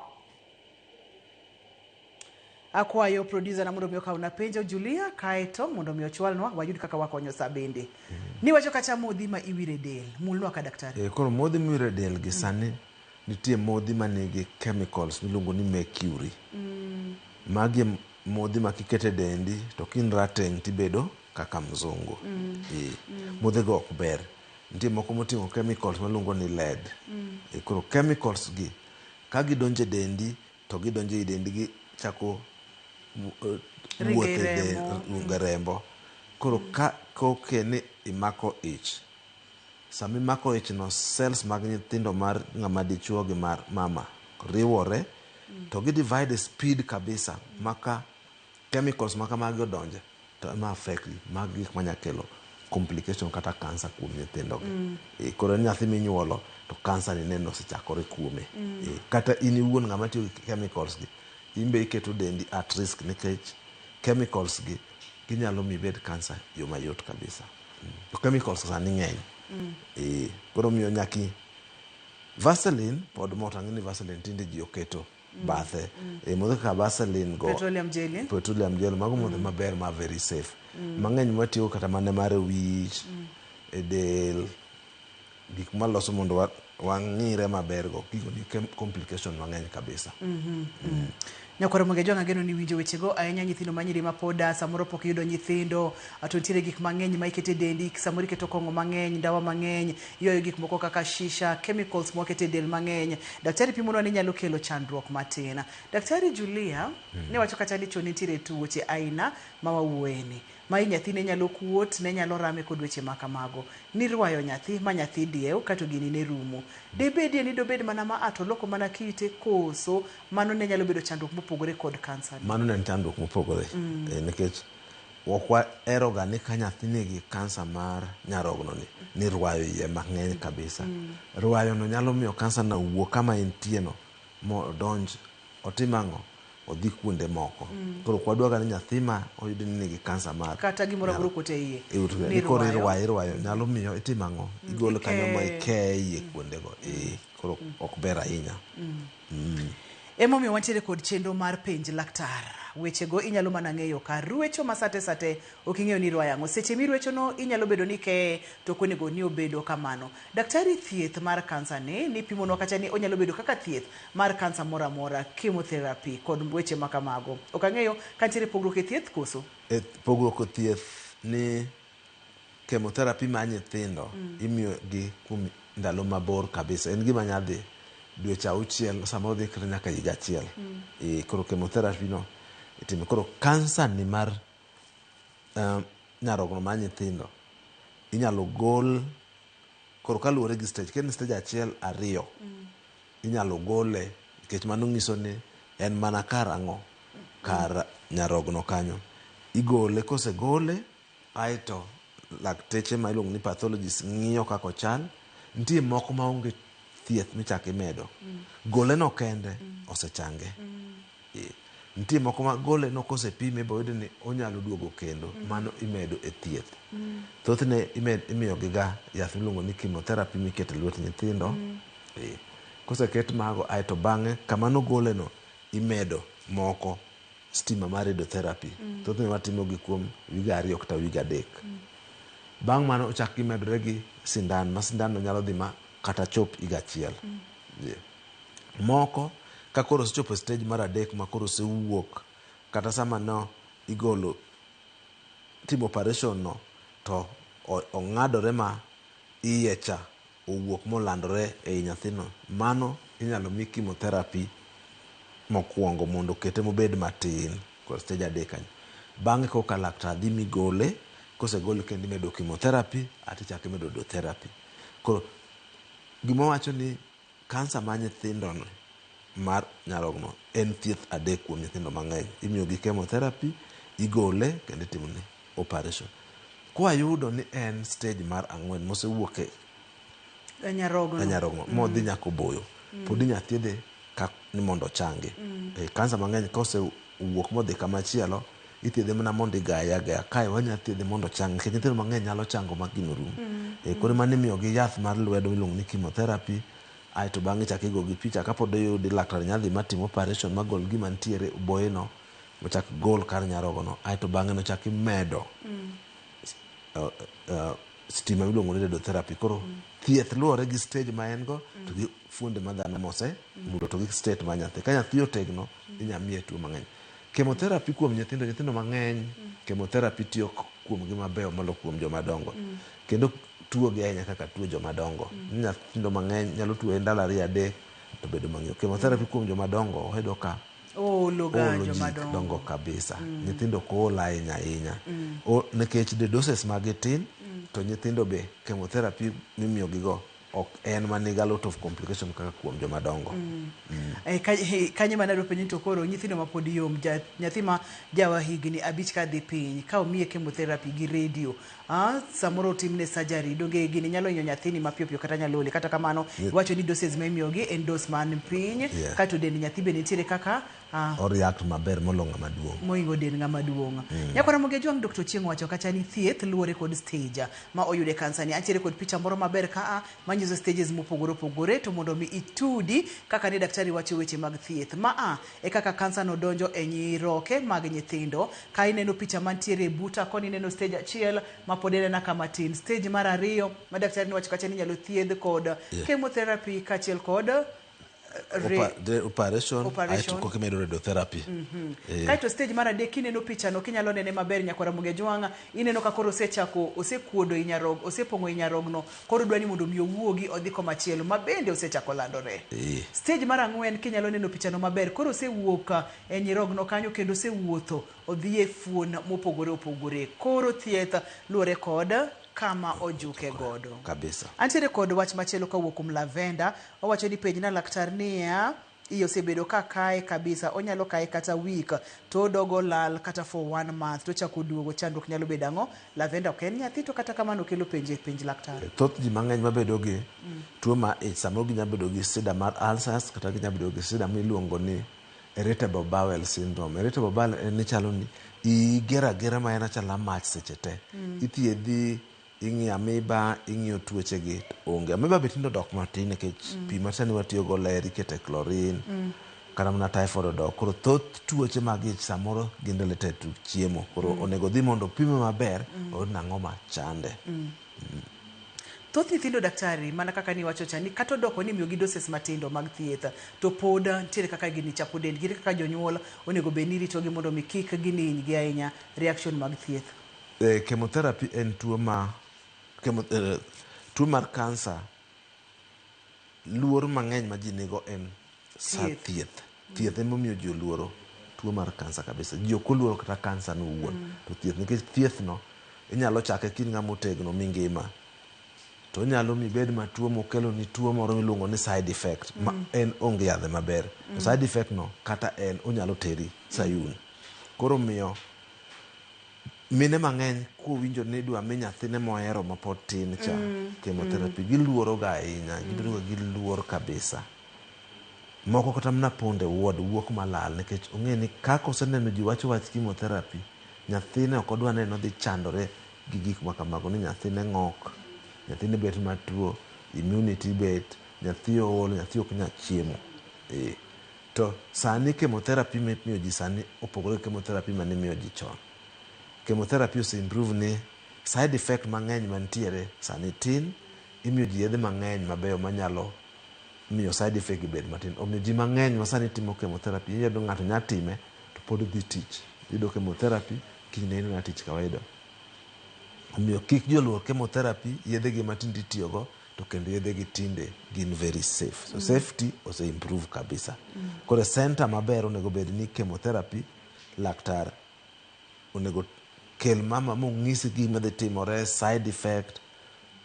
Akwayo producer na mondo mi okawna penjo Julia kaeto mondo mi ochwalnwa wayud kaka wakonyo sa bende. Niwacho kacha modhi ma iwire del. Mulnwa ka daktari. Koro modhi miwire del gi sani nitie modhi manigi chemicals miluongo ni mercury. Magi modhi ma kikete dendi to kin rateng' tibedo kaka mzungu. Modhi go ok ber. Nitie moko moting'o chemicals miluongo ni lead. Koro chemicals gi ka gidonjo e dendi to gidonjo e dendi gi chako wuotho e rembo. Koro ka kokeni imako ich, sama imako ich no cells mag nyithindo mar ng'ama dichuo gi mar mama riwore to gi divide speed kabisa maka Chemicals ma kamagi odonje to ema affect gi, mag gik manya kelo complication kata kansa kuom nyithindo gi. Koro en nyathi minyuolo to kansa ni neno osechakore kuome. Kata in iwuon ng'ama tiyo gi chemicals gi, in be iketo dendi at risk nikech chemicals gi ginyalo miyo ibed kansa yo mayot kabisa. To chemicals sani ng'eny. Koro miyo nyaki Vaseline pod mot ang'e ni Vaseline tinde ji oketo bathe. Modhe kaka Vaseline go. Petroleum jelly. Petroleum jelly mago modhe maber ma very safe. Mang'eny mwatiyo kata mana mar wich, e del, gik maloso mondo wang'ire maber go gigo nigi complication mang'eny kabisa. Nyakwar Ramogi Ajwang' ageno ni winjo wechego ahinya nyithindo manyiri ma pod samoro pok yudo nyithindo to nitiere gik mang'eny ma ikete dendi samoro iketo kong'o mang'eny ndawa mang'eny iywayo gik moko kaka shisha chemicals mwakete e del mang'eny daktari pimonwa ni nyalo kelo chandruok matin daktari Julia ne wacho kata ni chon nitiere tuoche aina ma wawuoyeni ma i nyathi ne nyalo kuot ne nyalo rame kod weche ma kamago nirwayo nyathi ma nyathi diew kato gini ne rumo debedie ni dobed mana ma a to loko mana kite koso mano ne nyalo bedo chandruok mopogore kod kansa Mano ne en chandruok mopogore. Nikech ok waheroga ni ka nyathi nigi kansa mar nyarogno ni, nirwayo iye mang'eny kabisa. Rwayo no nyalo miyo kansa no wuok kama entie no modonj otim ang'o? Odhi kuonde moko. Koro ok wadwaga ni nyathi ma oyud ni nigi kansa mar kata gimoro amora okuot e iye ni koro irwayo irwayo nyalo miyo itimo ang'o? Igolo kanyo ma ikeye iye kuondego. Koro ok ber ahinya. Emomiyo wantiere kod chenro mar penj laktar. Wechego inyalo mana ng'eyo ka ruecho ma sate sate ok ing'eyo ni irwayo ang'o. Seche mirwecho no inyalo bedo ni ikeye to ok onego ni obedo kamano. Daktari thieth mar kansa ni nipimonwa kacha ni onyalo bedo kaka thieth mar kansa moro amora, chemotherapy kod weche ma kamago. Ok ang'eyo ka nitiere pogruok e thieth koso? E pogruok e thieth ni chemotherapy mar nyithindo imiyo gi kuom ndalo mabor kabisa. En gima nyadhi dweche auchiel, samoro dhi kata nyaka higa achiel. Koro chemotherapy no itimo. Koro kansa ni mar nyarogno mar nyithindo inyalo gol koro kaluwore gi stage. Ka en stage 1, 2 inyalo gole nikech mano nyiso ni en mana kar ang'o? Kar nyarogno kanyo. Igole, kosegole aeto lakteche ma iluongo ni pathologist ng'iyo kaka ochal. Nitie moko maonge thieth michako imedo. Gole no kende osechange. Nitie moko ma gole no kosepime boyudo ni onyalo duogo kendo. Mano imedo e thieth. Thothne imiyo gi ga yath miluongo ni chemotherapy miketo e lwet nyithindo. Koseket mago aeto bang'e kama nogole no imedo moko stima mar radiotherapy. Thothne watimo gi kuom wiga 2 kata wiga 3. Bang' mano ochak gimedore gi sindan ma sindan no nyalo dhi ma kata chop higa achiel. Moko ka koro osechopo e stage mar 3 ma koro osewuok kata sama no igolo timo operation no to ong'adore ma iye cha owuok molandore ei nyathino, mano inyalo mi chemotherapy mokwongo mondo okete mobed matin koro stage 3 kanyo. Bang'e koka laktar dhi migole, kosegole kendo imedo chemotherapy ati ichako imedo radiotherapy. Koro gima wacho ni kansa mar nyithindo no mar nyarogno en thieth 3 kuom nyithindo mang'eny. Imiyo gi chemotherapy, igole kendo itimone operation. Kwayudo ni en stage mar 4 mosewuok e nyarogno modhi nyaka oboyo, pod inyalo thiedhe ni mondo ochangi. Kansa mang'eny kosewuok modhi kama chielo, ithiedhe mana mondo igaye agaya. Kae wanyalo thiedhe mondo ochangi nikech nyithindo mang'eny nyalo chango ma gino rum. Koro mano imiyo gi yath mar lwedo miluongo ni chemotherapy, aeto bang'e ichako igo gi picha kapod oyudi laktar nyalo dhi matim operation magol gima nitiere oboye no mochak gol kar nyarogono, aeto bang'e nochak imedo stima miluongo ni radiotherapy. Koro thieth luwore gi stage ma en go to gi fuonde ma dhano mose mulo to gi state mar nyathi. Ka nyathi otegno inyalo miye tuo mang'eny. Chemotherapy kuom nyithindo, nyithindo mang'eny chemotherapy tiyo kuom gi mabeyo molo kuom joma dongo. Kendo tuo gi ahinya kaka tuo joma dongo. Nyithindo mang'eny nyalo tuo e ndalo 2 3 to bedo mang'eny. Chemotherapy kuom joma dongo oyudo ka oolo ga joma dongo kabisa. Nyithindo ok ool ahinya ahinya. Nikech the doses magi tin, to nyithindo be chemotherapy mimiyo gigo ok en manigi a lot of complication kaka kuom joma dongo. Kanyo mana adwa penji ni to koro nyithindo mapod yom, nyathi ma jawa higni 5 kadhi piny, ka omiye chemotherapy gi radio, samoro otimne surgery, donge gini nyalo hinyo nyathini mapiyo piyo kata nyalo ole? Kata kamano, iwacho ni doses ma imiyogi en dose man piny, kato dend nyathi be nitiere kaka o react maber molo ng'ama duong'. Mohingo dend ng'ama duong'. Nyakwar Ramogi Ajwang', Dr. Ochieng' wacho kacha ni thieth luwore kod stage ma oyude kansa ni. Antiere kod picha moro maber kaa manyiso stages mopogore opogore, to mondo mi itudi kaka ne daktari wacho weche mag thieth. Maa e kaka kansa no donjo e nyiroke mag nyithindo. Ka ineno picha mantiere buta koni, ineno stage 1 ma pod en kama tin. Stage mar 2 ma daktari nowacho kacha ni inyalo thiedh kod chemotherapy kaachiel kod operation, aeto koka imedo radiotherapy. Kaeto stage mar 3 kineno picha no kinyalo nene maber nyakwar Ramogi Ajwang', ineno ka koro osechako, osekuodo i nyarog, osepong'o i nyarogno, koro dwa ni mondo mi owuogi odhi komachielo ma bende osechako landore. Stage mar 4 kinyalo neno picha no maber, koro osewuok e nyirogno kanyo kendo osewuotho odhi e fuon mopogore opogore. Koro thieth luwore kod kama ojuke godo. Kabisa. Antiere kod wach machielo kowuok kuom Lavenda, owacho ni penjna laktar niya, iye osebedo ka kaye kabisa, onyalo kaye kata week to odogo lal kata for 1 month to ochako duogo, chandruok nyalo bedo ang'o? Lavenda ok en nyathi to kata kamano okelo penje penj laktar. Thoth ji mang'eny mabedo gi tuo mar ich samoro ginyalo bedo gi shida mar ulcers kata ginyalo bedo gi shida miluongo ni irritable bowel syndrome. Irritable bowel en ni chalo ni iyi ger agera ma en achala mach seche te. Ithiedhi, ing'iyo amoeba, ing'iyo tuoche gi onge. Amoeba be tinde odok matin nikech pi ma sani watiyogo ler, ikete chlorine, kata mana typhoid odok. Koro thoth tuoche mag ich samoro gin related to chiemo. Koro onego dhi mondo opime maber, oyud nang'o ma chande. Thoth nyithindo daktari, mana kaka niwacho cha ni kata odoko ni imiyogi doses matindo mag thieth, to pod nitiere kaka gini chako dendgi, kaka jonyuol onego bed ni ritogi mondo mi kik gini hinygi ahinya reaction mag thieth. Chemotherapy en tuo ma tuo mar kansa, luor mang'eny ma ji nigo en sa thieth. Thieth emomiyo ji oluoro tuo mar kansa kabisa. Ji ok oluoro kata kansa no owuon, to thieth, nikech thieth no inyalo chake kin ng'ama otegno mingima, to onyalo mi bed matuo mokelo ni tuo moro miluongo ni side effect ma en onge yadhe maber. To side effect no kata en onyalo teri sayun. Koro miyo mine mang'eny kowinjo ni idwa mi nyathine mohero mapod tin cha chemotherapy, giluoro ga ahinya, gibedo ga gi luor kabisa. Moko kata mana ponde ward wuok malal nikech ong'e ni kaka oseneno ji wacho wach chemotherapy, nyathine ok odwa neno dhi chandore gi gik ma kamago, ni nyathine ng'ok, nyathine bet matuo, immunity bet, nyathi ool, nyathi ok nyal chiemo. To sani chemotherapy mimiyo ji sani opogore gi chemotherapy mane imiyo ji chon. Chemotherapy ose improve ni side effect mang'eny mantiere sani tin, imiyo ji yedhe mang'eny mabeyo manyalo miyo side effect gi bed matin. Omiyo ji mang'eny ma sani timo chemotherapy, iyudo ng'ato nya time to pod dhi tich. Iyudo chemotherapy, kinyne ineno tich kawaida. Omiyo kik ji oluor chemotherapy, yedhe gi matinde itiyogo, to kendo yedhe gi tinde gin very safe. So safety ose improve kabisa. Koro center maber onego bed ni chemotherapy, laktar onego kel mama mong'isi gima dhi timore, side effect,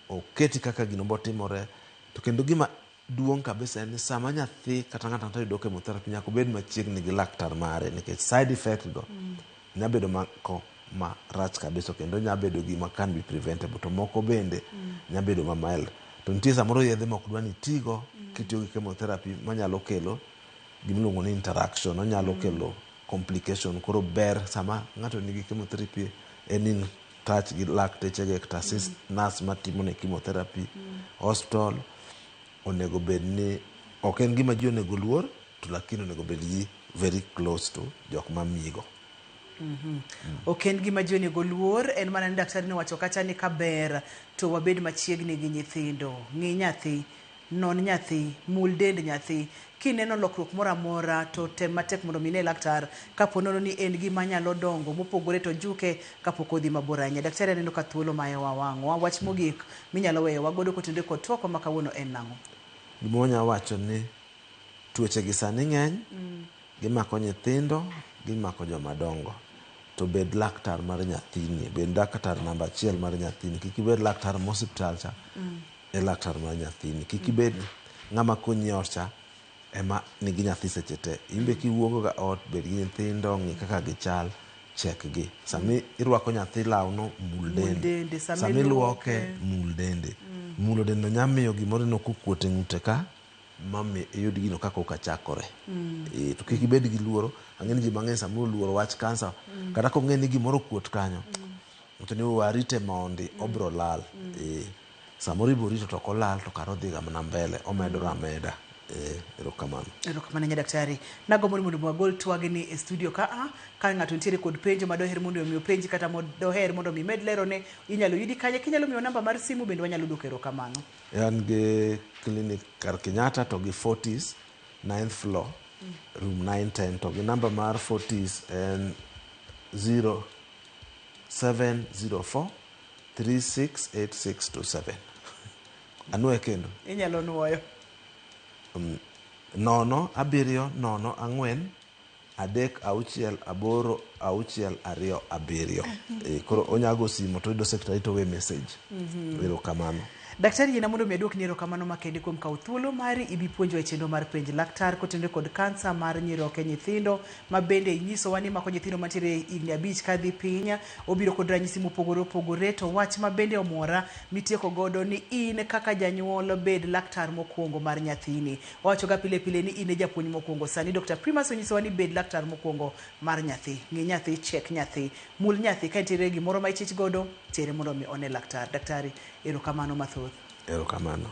oketi kaka gino botimore. To kendo gima duong' kabisa en ni sama nyathi kata ng'ato ang'ata yudo chemotherapy nyaka obed machiegni gi laktar mare, nikech side effect go nya bedo mako marach kabisa, kendo nya bedo gima can be preventable, to moko bende nya bedo ma mild. To nitie samoro yedhe mok dwa ni itigo kitiyo gi chemotherapy manyalo kelo gimiluongo ni interaction, onyalo kelo complication. Koro ber sama ng'ato nigi chemotherapy en in touch gi laktechege kata nurse matimo ne chemotherapy. Hospital onego bed ni ok en gima ji onego luor, to lakini onego bed gi very close to jok mamiyigo. Ok en gima ji onego luor, en mana ni daktari nowacho kacha ni kaber to wabed machiegni gi nyithindo. Ng'i nyathi, non nyathi, mul dend nyathi. Kineno lokruok moro amora to tem matek mondo mi ine laktar kapo nono ni en gima nyalo dongo mopogore to juke kapok odhi mabor ahinya. Daktari aneno ka thuolo mayowa wang'wa. Wach mogik minyalo weyo wagodo kotenore kod twakwa ma kawuono en nang'o? Gima wanyalo wacho ni tuoche gi sani ng'eny, gimako nyithindo, gimako joma dongo. To bed laktar mar nyathini, bed laktar namba achiel mar nyathini. Kik ibed laktar ma osiptal cha. e laktar mar nyathini. Kik ibed ng'ama konyi e ot cha ema nigi nyathi seche te. In be kiwuok ga ot, bed gi nyithindo, ng'i kaka gichal, check gi. Sami irwako nyathi lawno, mul Mul dende. dende, sama Sama iluoke, iluoke. mul dende. Mulo dende nya miyo gimoro ineno kokuot e ng'ute ka, mami iyud gino kaka ok chakore. To kik ibed gi luoro. Ang'e ni ji mang'eny samoro oluoro wach kansa. Kata kong'e ni gimoro okuot kanyo, to ni warite mondi, obro lal. Samoro ibiro rito to ok olal to kara odhi ga mana mbele, omedore ameda. Erokamano. Erokamano ahinya daktari. Nagombo ni mondo wagol twagni e studio ka a ka ng'ato nitiere kod penjo ma doher mondo omi openji kata doher mondo mi med lerone, inyalo yudi kanye? Kinyalo miyo namba mar simu bende wanyalo duoko erokamano. An gi clinic kar Kenyatta to gi Fortis, 9th floor, room 910 to gi namba mar Fortis en 0704 368627. Anuoye kendo. Inyalo nuoyo. 0 7 0 4 3 6 8 6 2 7. Koro onyago simu to oyudo secretary to we message. Erokamano. Daktari yiena mondo mi aduokni erokamano makende kuom kawo thuolo mari ibi puonjwa e chenro mar penj laktar kotenore kod kansa mar nyiroke nyithindo ma bende inyisowa ni mako nyithindo mantiere higni 5 kadhi piny. Obiro kod ranyisi mopogore opogore to wach ma bende omora mitieko godo ni in kaka janyuol bed laktar mokwongo mar nyathini. Wawacho ga pile pile ni in e japuonj mokwongo. Sani Dr. Primus onyisowa ni bed laktar mokwongo mar nyathi. Ng'i nyathi, check nyathi, mul nyathi ka nitiere gimoro ma ichich godo, tere mondo mi one laktar. Daktari, erokamano mathoth. Erokamano.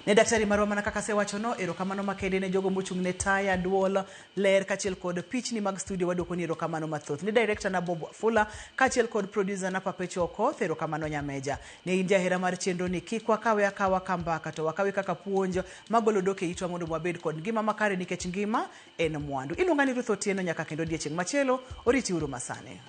Ne daktari marwa mana kaka asewachono, erokamano makende ne jogo mochung' ne taya, duol, ler kaachiel kod pichni mag studio waduoko ni erokamano mathoth. Ne director na Bob Wafula kaachiel kod producer na Perpetual Okoth, erokamano nyameja. Ne in jahera mar chenro ni kik wakawe akawa ka mbaka to wakawe kaka puonj magolo dok e itwa mondo wabed kod ngima makare nikech ngima en mwandu. Iluonga ni Ruth Otieno nyaka kendo odiechieng' machielo, oriti uru masani.